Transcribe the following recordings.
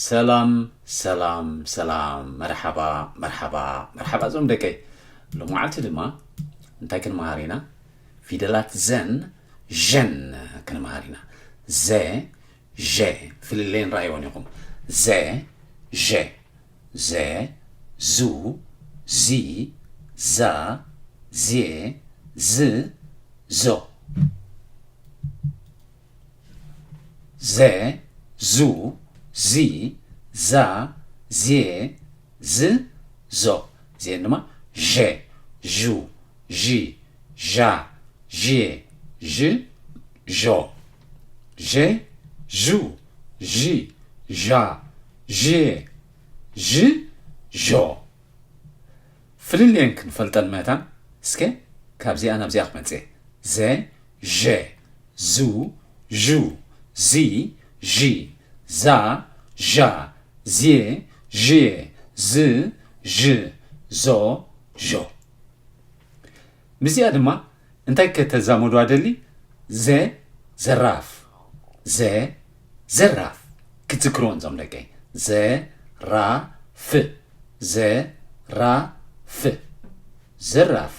ሰላም ሰላም ሰላም፣ መርሓባ መርሓባ መርሓባ፣ እዞም ደቀይ። ሎማዓልቲ ድማ እንታይ ክንመሃር ኢና? ፊደላት ዘን ዠን ክንመሃር ኢና። ዘ ዠ፣ ፍልለየን ረኣይወን ኢኹም። ዘ ዠ፣ ዘ ዙ ዚ ዛ ዜ ዝ ዞ። ዘ ዙ ዚ ዛ ዜ ዝ ዞ። እዚአን ድማ ዠ ዡ ዢ ዣ ዤ ዥ ዦ። ዠ ዡ ዢ ዣ ዤ ዥ ዦ። ፍልልየን ክንፈልጠን መታን፣ እስከ ካብዚኣ ናብዚኣ ክመጽእ። ዘ ዠ ዙ ዡ ዚ ዢ ዛ ዣ ዜ ዥ ዝ ዦ ዦ። ምስዚኣ ድማ እንታይ ከተዛመዱ ኣደሊ? ዘ ዘራፍ፣ ዘ ዘራፍ ክትዝክርዎን እዞም ደቀይ። ዘ ራ ፍ፣ ዘ ራ ፍ፣ ዘራፍ፣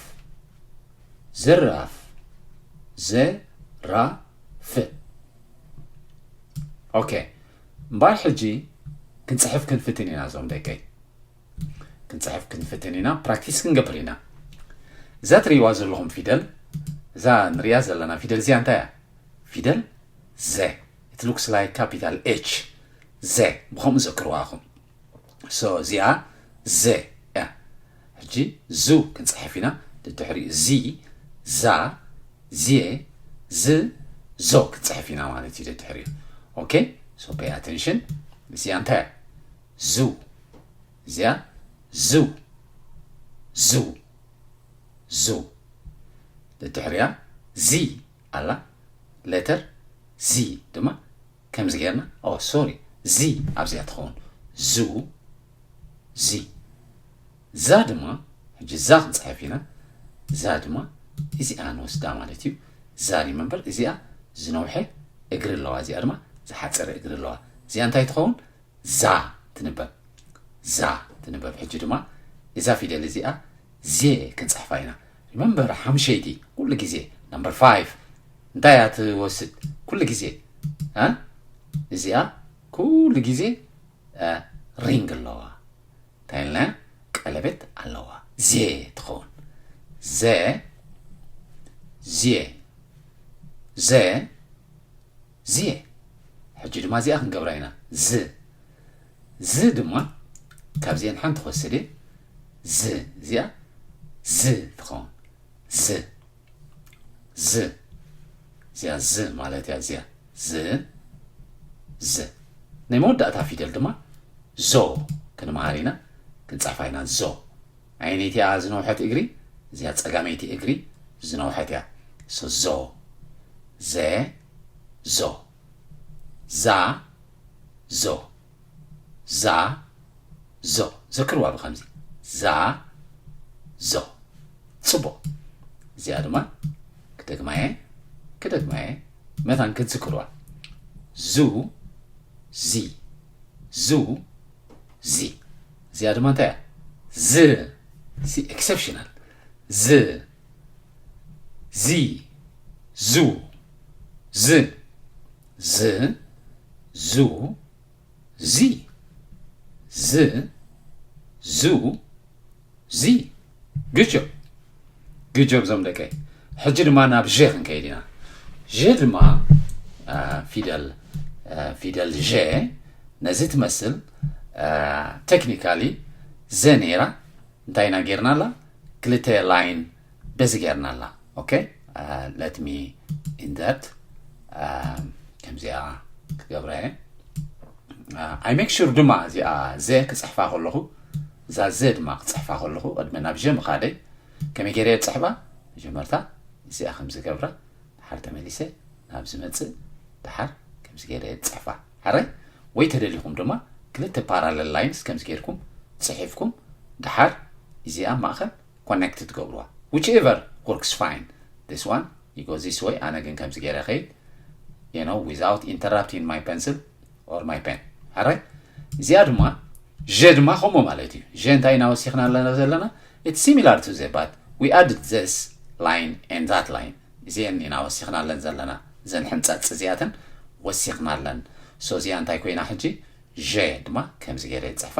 ዘራፍ፣ ዘ ራ ፍ። ኦኬ፣ እምበኣር ሕጂ ክንጽሕፍ ክንፍትን ኢና እዞም ደቀይ። ክንጽሕፍ ክንፍትን ኢና፣ ፕራክቲስ ክንገብር ኢና። እዛ ትርእይዋ ዘለኹም ፊደል፣ እዛ ንርእያ ዘለና ፊደል እዚኣ እንታይ እያ? ፊደል ዘ። It looks like capital H። ዘ። ብኸምኡ ዘክርዋ ኢኹም። So እዚኣ ዘ እያ። ሕጂ ዙ ክንጽሕፍ ኢና። ድድሕሪኡ ዚ ዛ ዜ ዝ ዞ ክንጽሕፍ ኢና ማለት እዩ ድድሕሪኡ። ኦኬ? So pay attention። እዚኣ እንታይ እያ? ዙ። እዚኣ ዙ ዙ ዙ። ድድሕሪኣ ዚ ኣላ። ሌተር ዚ ድማ ከምዚ ጌርና፣ ኦ ሶሪ፣ ዚ ኣብዚኣ ትኸውን። ዙ ዚ። ዛ ድማ፣ ሕጂ ዛ ክንጽሕፍ ኢና። ዛ ድማ እዚኣ ንወስዳ ማለት እዩ። ዛ ሪመምበር እዚኣ ዝነውሐ እግሪ ኣለዋ፣ እዚኣ ድማ ዝሓጸረ እግሪ ኣለዋ። እዚኣ እንታይ ትኸውን? ዛ ትንበብ። ዛ ትንበብ። ሕጂ ድማ እዛ ፊደል እዚኣ ዜ ክንጽሕፋ ኢና። ሪመምበር ሓምሸይቲ ኩሉ ግዜ፣ ነምበር ፋይቭ እንታይ እያ ትወስድ? ኩሉ ግዜ እ? እዚኣ ኩሉ ግዜ እ፣ ሪንግ ኣለዋ። እንታይ ኢልና? ቀለበት ኣለዋ። ዜ ትኸውን። ዘ ዜ ዘ ዜ። ሕጂ ድማ እዚኣ ክንገብራ ኢና። ዝ ዝ ድማ ካብዚአን ሓንቲ ክወስድ እየ። ዝ እዚኣ ዝ ትኸውን። ዝ ዝ እዚኣ ዝ ማለት እያ። እዚኣ ዝ ዝ። ናይ መወዳእታ ፊደል ድማ ዞ ክንመሃር ኢና፣ ክንጽሕፋ ኢና። ዞ። ኣየነይቲ እያ ዝነውሐት እግሪ? እዚኣ ጸጋመይቲ እግሪ ዝነውሐት እያ። ሶ ዞ። ዘ ዞ። ዛ ዞ። ዛ ዞ። ዘክርዋ ብኸምዚ። ዛ ዞ። ጽቡቕ። እዚኣ ድማ ክደግማየ፣ ክደግማየ። መታን ክትዝክርዋ። ዙ ዚ ዙ ዚ። እዚኣ ድማ እንታይ እያ? ዝ። እዚ ኤክሰፕሽናል። ዝ ዚ ዙ ዝ ዝ ዙ ዚ ዝ ዙ ዚ። ግድ ጆብ፣ ግድ ጆብ እዞም ደቀይ። ሕጂ ድማ ናብ ዠ ክንከይድ ኢና። ዠ ድማ አ፣ ፊደል አ፣ ፊደል ዠ ነዚ ትመስል። ቴክኒካሊ ዘ ነይራ፣ እንታይ ኢና ጌርናላ? ክልተ ላይን በዚ ጌርናላ። ኦኬ፣ let me insert። ከምዚኣ ክገብራ እየ። I make sure ድማ እዚኣ ዘ ክጽሕፋ ከለኹ፣ እዛ ዘ ድማ ክጽሕፋ ከለኹ፣ ቅድሚ ናብ ዠ ምኻደይ ከመይ ገይረ እየ ዝጽሕፋ? መጀመርታ እዚኣ ከም ዝገብራ፣ ድሓር ተመሊሰ ናብ ዝመጽእ፣ ድሓር ከምዚ ገይረ እየ ዝጽሕፋ። ሓራይ? ወይ ተደሊኹም ድማ ክልተ ፓራለል ላይንስ ከምዚ ጌርኩም ጽሒፍኩም፣ ድሓር እዚኣ ማእከል ኮኔክት ትገብርዋ። Whichever works fine. This one, you go this way. ኣነ ግን ከምዚ ገይረ ከይድ፣ you know, without interrupting my pencil or my pen. ሓራይ? እዚኣ ድማ že ድማ ከምኡ ማለት እዩ። že እንታይ ኢና ወሲኽና ኣለና ዘለና? It's similar to the, but we added this line and that line። እዚአን ኢና ወሲኽና ኣለን ዘለና፣ እዘን ሕንጻጽ እዚኣተን ወሲኽና ኣለን። So እዚኣ እንታይ ኮይና ሕጂ? že ድማ ከምዚ ገይረ ይጽሕፋ።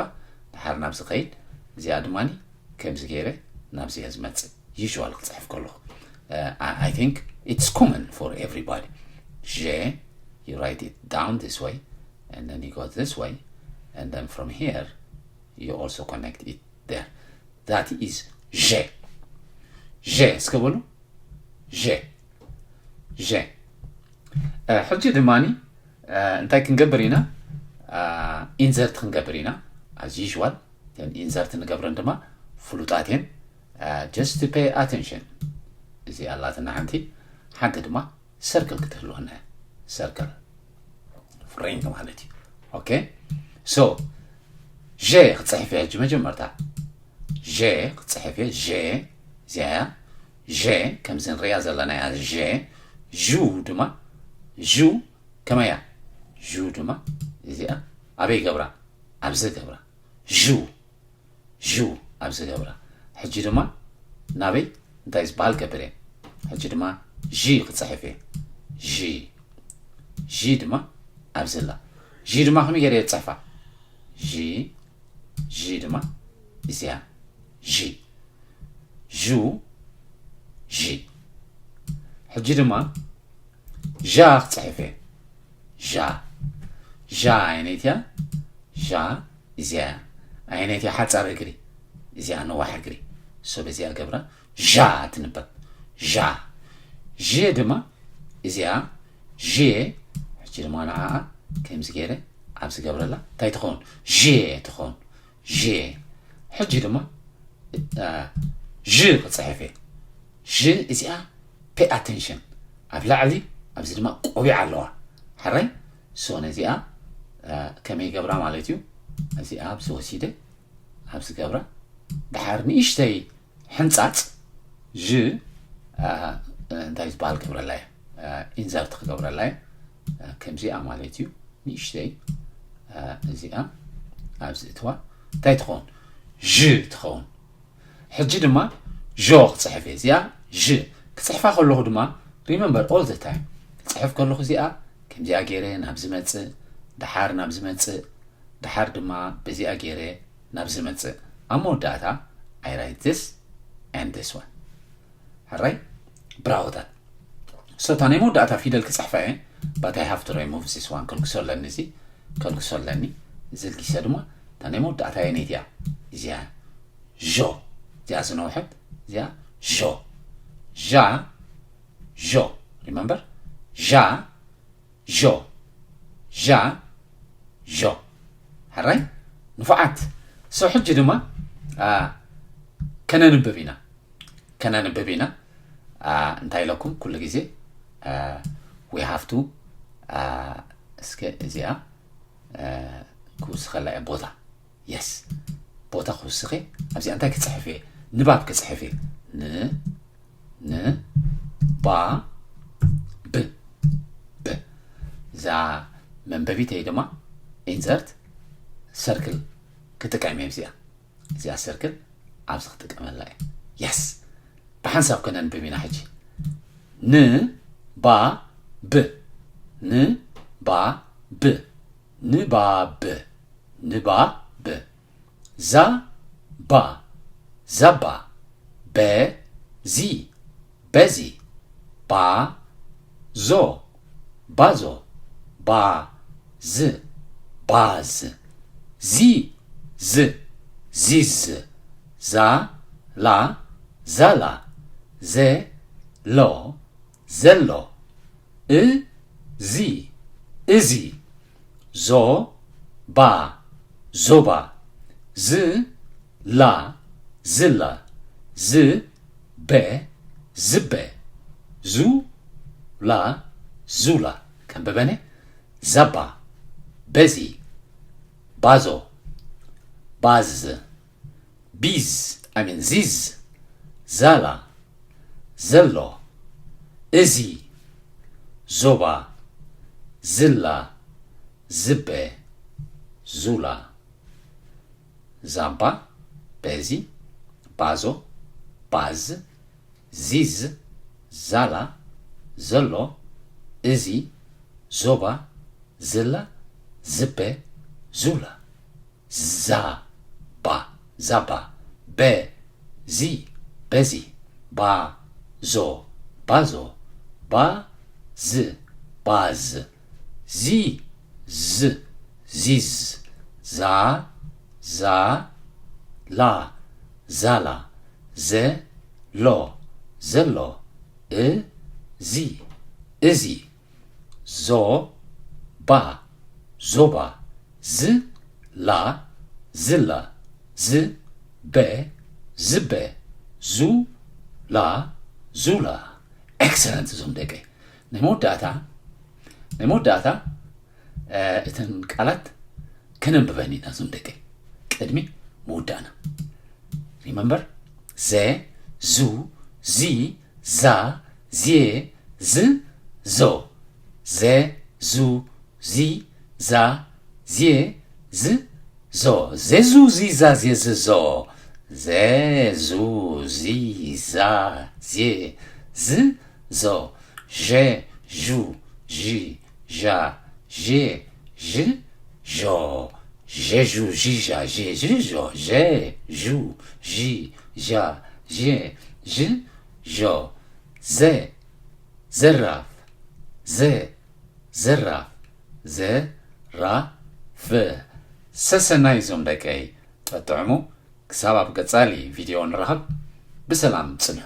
ድሓር ናብዚ ኸይድ፣ እዚኣ ድማ ከምዚ ገይረ ናብዚ እየ ዝመጽእ። Usual ክጽሕፍ ከለኹ፣ uh, I I think it's common for everybody. že, you write it down this way, and then you go this way, and then from here, you also connect it there. That is že. že እስከ በሉ። že. že. ሕጂ ድማ እንታይ ክንገብር ኢና? Insert ክንገብር ኢና። As usual፣ እተን insert ንገብረን ድማ ፍሉጣት እየን። Just to pay attention። እዚ ኣላትና ሓንቲ፣ ሓንቲ ድማ circle ክትህልወና እያ። Circle፣ ring ማለት እዩ። Okay? So že ክጽሕፍ እየ ሕጂ መጀመርታ። že ክጽሕፍ እየ። že እዚኣ እያ። že ከምዚ ንሪኣ ዘለና እያ። že። ž ድማ፣ ž ከመይ እያ? ž ድማ እዚኣ ኣበይ ገብራ? ኣብዚ ገብራ። ž። ž ኣብዚ ገብራ። ሕጂ ድማ ናበይ እንታይ ዝበሃል ገብር እየ? ሕጂ ድማ ži ክጽሕፍ እየ። ži። ži ድማ ኣብዚ ኣላ። ži ድማ ከመይ ገይረ እየ ዝጽሕፋ? ži። ži ድማ እዚኣ። ži። ž። ži። ሕጂ ድማ ža ክጽሕፍ እየ። ža። ža ኣየነይቲ እያ? ža እዚኣ እያ። ኣየነይቲ እያ ሓጻር እግሪ? እዚኣ ነዋሕ እግሪ። So በዚኣ ገብራ ža ትንበብ። ža። ž ድማ እዚኣ። ž። ሕጂ ድማ ንዓኣ ከምዚ ገይረ ኣብዚ ገብረላ። እንታይ ትኸውን? že ትኸውን። že። ሕጂ ድማ እ፣ ž ክጽሕፍ እየ። ž እዚኣ፣ pay attention። ኣብ ላዕሊ ኣብዚ ድማ ቆቢዕ ኣለዋ። ሕራይ? So ነዚኣ፣ እ፣ ከመይ ገብራ ማለት እዩ? እዚኣ ኣብዚ ወሲደ፣ ኣብዚ ገብራ። ድሓር ንእሽተይ ሕንጻጽ፣ ž፣ እ፣ እንታይ ዝበሃል ክገብረላ እየ? እ፣ insert ክገብረላ እየ። እ፣ ከምዚኣ ማለት እዩ። ንእሽተይ፣ እ፣ እዚኣ ኣብዚ እትዋ እንታይ ትኸውን? ž ትኸውን። ሕጂ ድማ ž ክጽሕፍ እየ። እዚኣ ž ክጽሕፋ ከለኹ ድማ፣ remember all the time፣ ክጽሕፍ ከለኹ እዚኣ ከምዚኣ ገይረ ናብ ዝመጽእ፣ ድሓር ናብ ዝመጽእ፣ ድሓር ድማ በዚኣ ገይረ ናብ ዝመጽእ። ኣብ መወዳእታ፣ I write this and this one። ሕራይ? ብራቮታት። So እታ ናይ መወዳእታ ፊደል ክጽሕፋ እየ። But I have to remove this one። ከልግሶ ኣለኒ፣ እዚ ከልግሶ ኣለኒ። እዚ ልጊሰ ድማ እታ ናይ መወዳእታ የነይቲ እያ። እዚኣ ž። እዚኣ ዝነውሐት፣ እዚኣ ž። ža፣ ž። Remember? ža፣ ž። ža፣ ž። ሕራይ? ንፉዓት። So ሕጂ ድማ፣ እ፣ ከነንብብ ኢና። ከነንብብ ኢና። እ፣ እንታይ ኢለኩም? ኩሉ ግዜ፣ እ፣ we have to፣ እ፣ እስከ እዚኣ፣ እ፣ ክውስኸላ እየ ቦታ። Yes። ቦታ ክውስኽ እየ። ኣብዚኣ እንታይ ክጽሕፍ እየ? ንባብ ክጽሕፍ እየ። ን፣ ን፣ ባ፣ ብ፣ ብ። እዛ መንበቢተይ ድማ insert circle ክጥቀም እየ። እዚኣ፣ እዚኣ circle ኣብዚ ክጥቀመላ እየ። Yes። ብሓንሳብ ከነንብብ ኢና ሕጂ። ን፣ ባ፣ ብ። ን፣ ባ፣ ብ። ንባብ። ንባብ። ዛ፣ ባ። ዘባ። በ፣ ዚ። በዚ። ባ፣ ዞ። ባዞ። ባ፣ ዝ። ባዝ። ዚ፣ ዝ። ዚዝ። ዛ፣ ላ። ዛላ። ዘ፣ ሎ። ዘሎ። እ፣ ዚ። እዚ። ዞ፣ ባ። ዞባ። ዝ፣ ላ። ዝላ። ዝ፣ በ። ዝበ። ዙ፣ ላ። ዙላ። ከንብበነ። ዘባ። በዚ። ባዞ። ባዝ። ቢዝ፣ I mean ዚዝ። ዛላ። ዘሎ። እዚ። ዞባ። ዝላ። ዝበ። ዙላ፣ ዛባ፣ በዚ፣ ባዞ፣ ባዝ፣ ዚዝ፣ ዛላ፣ ዘሎ፣ እዚ፣ ዞባ፣ ዝላ፣ ዝበ፣ ዙላ። ዛ፣ ባ፣ ዛባ፣ በ፣ ዚ፣ በዚ፣ ባ፣ ዞ፣ ባዞ፣ ባ፣ ዝ፣ ባዝ፣ ዚ፣ ዝ፣ ዚዝ፣ ዛ፣ ዛ፣ ላ፣ ዛላ፣ ዘ፣ ሎ፣ ዘሎ፣ እ፣ ዚ፣ እዚ፣ ዞ፣ ባ፣ ዞባ፣ ዝ፣ ላ፣ ዝላ፣ ዝ፣ በ፣ ዝበ፣ ዙ፣ ላ፣ ዙላ። ኤክሰለንት እዞም ደቀይ። ናይ መወዳእታ ናይ መወዳእታ እተን ቃላት ከነንብበን ኢና እዞም ደቀይ ቅድሚ ምውዳእና። ሪመምበር፣ ዘ፣ ዙ፣ ዚ፣ ዛ፣ ዜ፣ ዝ፣ ዞ። ዘ፣ ዙ፣ ዚ፣ ዛ፣ ዜ፣ ዝ፣ ዞ። ዜዙ ዚዛ ዜዝዞ። ዜዙ ዚዛ ዜዝዞ። ዤ፣ ዡ፣ ዢ፣ ዣ፣ ዤ፣ ዥ፣ ዦ። ዤ፣ ዡ፣ ዢ፣ ዣ፣ ዤ፣ ዥ፣ ዦ። ዤ፣ ዡ፣ ዢ፣ ዣ፣ ዤ፣ ዥ፣ ዦ። ዘ፣ ዘራፍ፣ ዘ፣ ዘራፍ፣ ዘ፣ ራ፣ ፍ። ሰሰናይ እዞም ደቀይ ጠጥዕሙ። ክሳብ ኣብ ቀጻሊ ቪድዮ ንራኸብ፣ ብሰላም ጽንሑ።